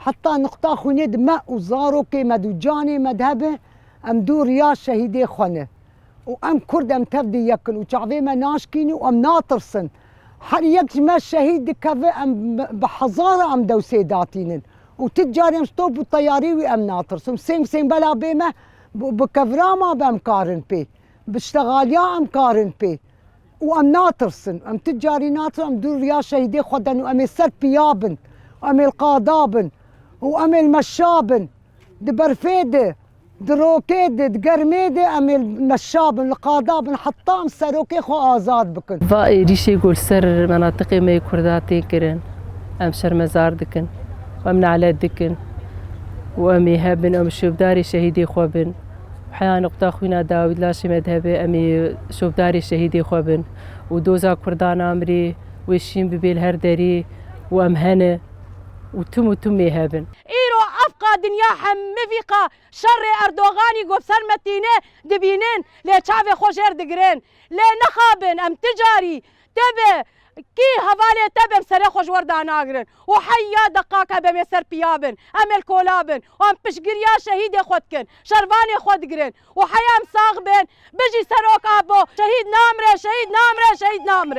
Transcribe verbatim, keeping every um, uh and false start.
Heta nuqta xwînê di me û zarokê me di û canê me di hebe, em dû riya şehîdê xwe ne. Û em Kurd em tev di yek in û çavê me naşkînin û em natirsin. Her yek ji me şehîd dikeve, em bi, bi hezara em dewsê datînin. Û ti carê em ji top û teyarî wî em natirsin. Sêng sêng bela bê me, bi, bi kevra ma be em karin pê. Bi ştexaliya em karin pê. Û em natirsin. Em ti carî natirsin, em dû riya şehîdê xwe den û em ê ser piya bin. Em ê li qada bin. Û em ê li meşa bin. Di berfê de, di rokê de, di germê de em ê li meşa bin, li qada bin, heta em serokê xwe azad bikin. Va êrîşê ku li ser menatiqê me yê Kurda tê kirin, em şermezar dikin, em nalet dikin û em ê hebin, em şohdarê şehîdê xwe bin. Heya nuqta xwîna dawî di laşê me de hebe, em ê şohdarê şehîdê xwe bin û doza Kurdan a mirê wê şîn bibê li her derê û em hene û tim û tim ê hebin. Îro ev qa dinya hemî vî qa şerê Erdoganî ku bi ser me tîne dibînin, lê çavê xwe jêr digirin. Lê nexabin, em ti carî te be, kî hevalê te be, em serê xwe ji we re danagirin. Û heya deqaka be em ê ser piya bin, em ê li kola bin û em piştgiriya şehîdê xwe dikin, şervanê xwe digirin. Û heya em sax bin, bijî Serok Apo, şehîd namire, şehîd namire, şehîd namire.